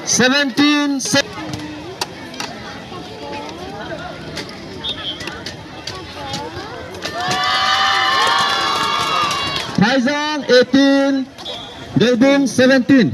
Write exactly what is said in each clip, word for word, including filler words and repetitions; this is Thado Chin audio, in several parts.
Seventeen, se- Phaijang eighteen, Gelbung seventeen.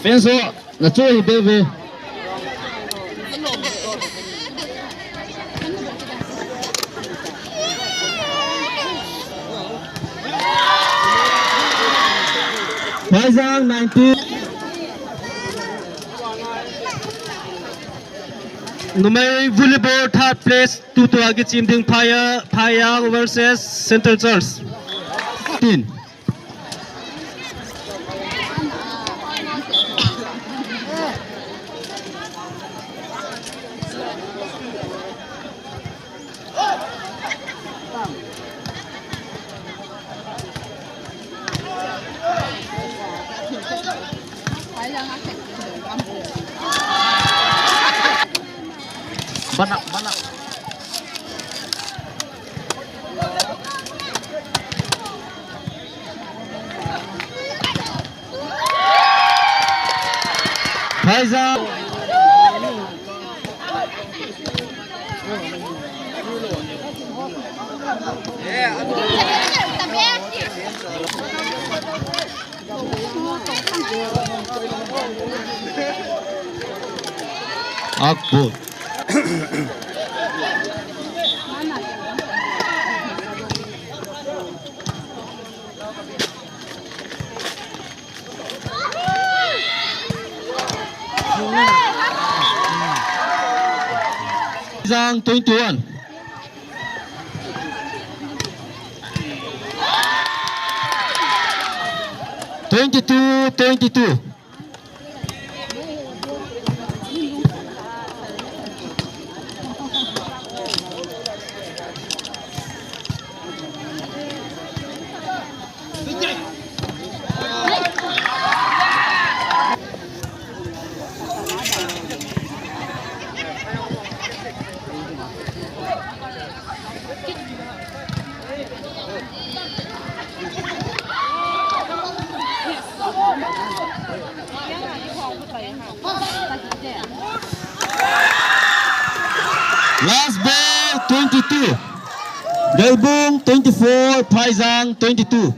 Fans ho, na chu hi bebe. Phaijang nineteen. Numei volleyball third place, tutua kichim ding Phaya, Phaya versus Central Church. Tin. Bana, bana. Phaijang. Akbol. Jang twenty-one. Twenty-two, twenty-two. Last ball, twenty-two. Gelbung twenty-four, Phaijang twenty-two.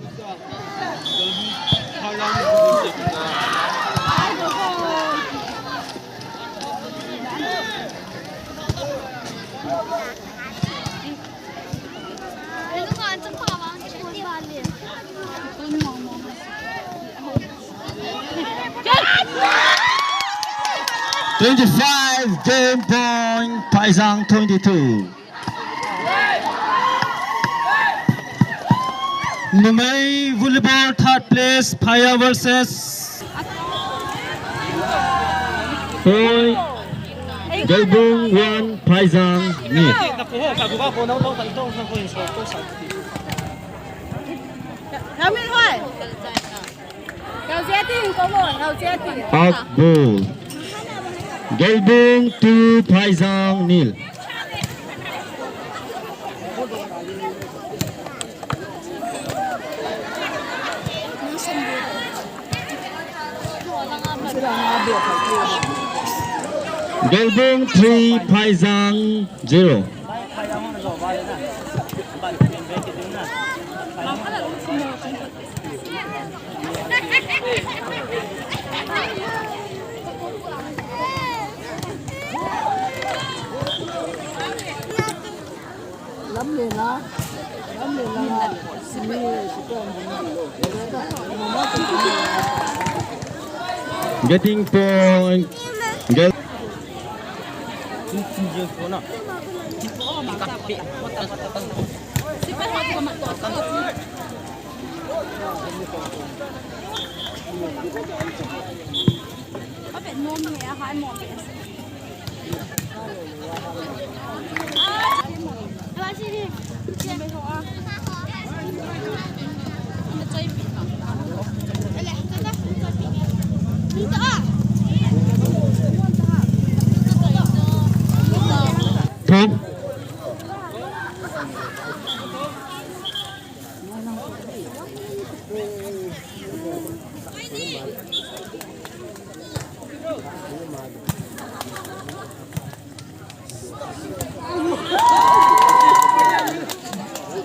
Twenty-five, game point, Phaijang twenty-two. Numei volleyball third place, Phaya versus Gelbung one, Phaijang nil. Akbol. Gelbung two, Phaijang nil. Gelbung three, Phaijang zero. Getting point. Get-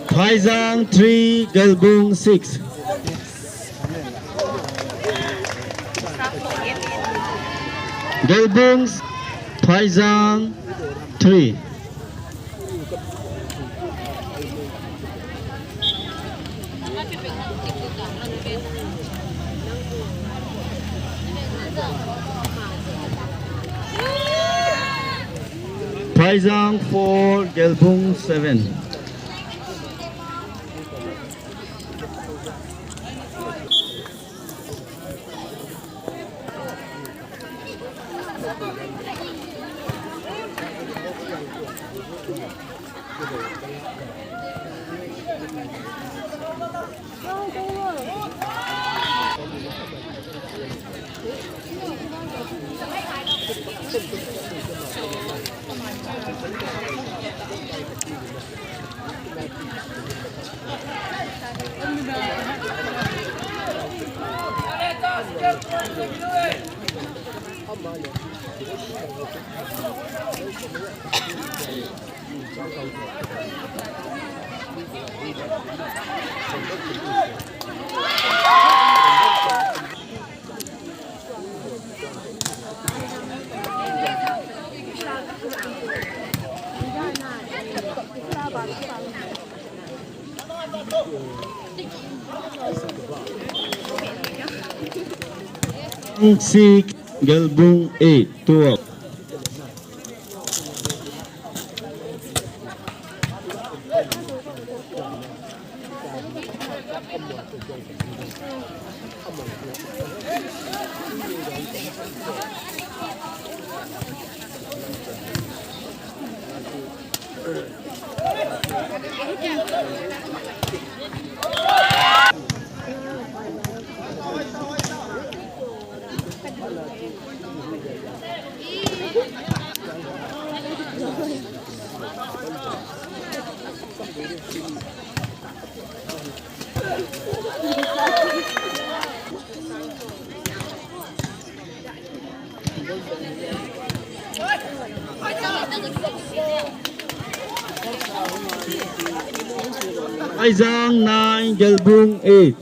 Phaijang three, Gelbung six. Gelbung, Phaijang three. Phaijang four, Gelbung seven. Six, Gelbung eight, twelve. Phaijang nine, Gelbung eight.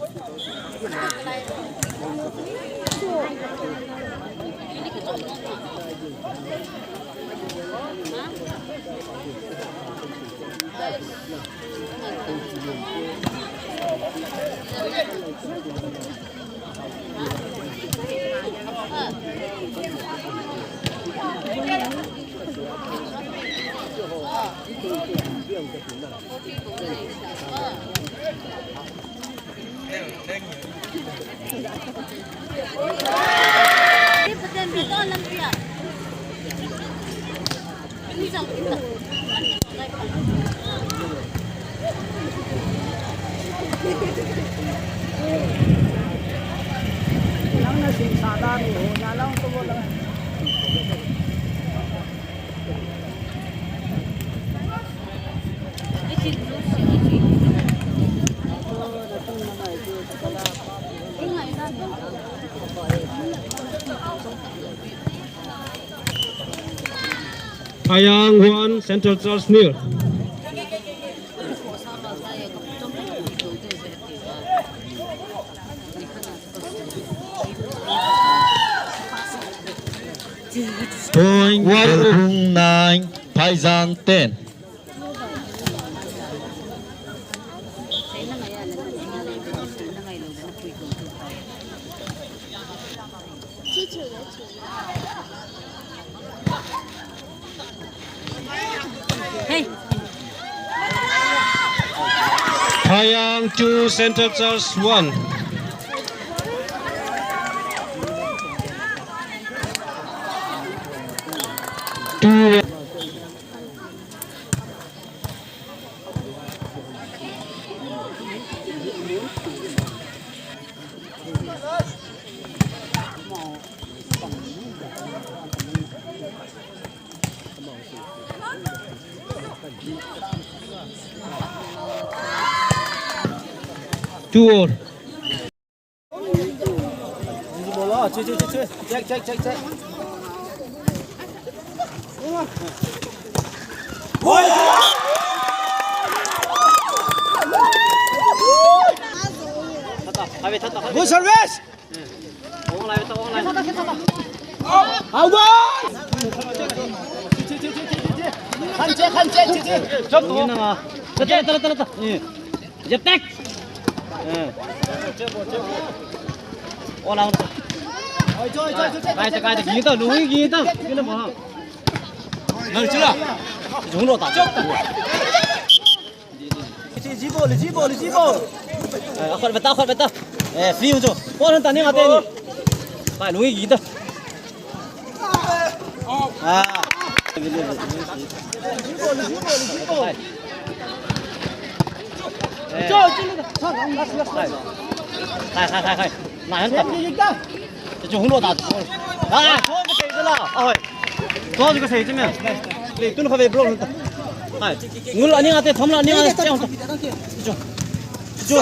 Phayang one, Central Church nil. Point, Gelbung nine, Phaijang ten. Hey. Phayang two, Central Charge one. Two. Two all. Check, check, check, check. Good service! Awa! Khan che, khan che, che, che. Chop to. Tala, tala, tala, tala. Jab tak. Ola. Kai ta, kai ta, gita, lui gita. Gita mo. Nal chila. Jung lo ta. Chop ta. Ji bol, ji bol, ji bol. Eh, akhot beta, akhot beta. Eh, free ho jo. Bol han ta ni mate ni. Kai lui gita. Ah. Khai, khai, khai, khai. Nai han ta. Chu hung lo ta. Ah, chu ka sei la. Ahoi. Chu ka sei chu me. Le tun kha ve block han ta. Hai. Ngul ani ate thom la ani ate. Chu. Chu.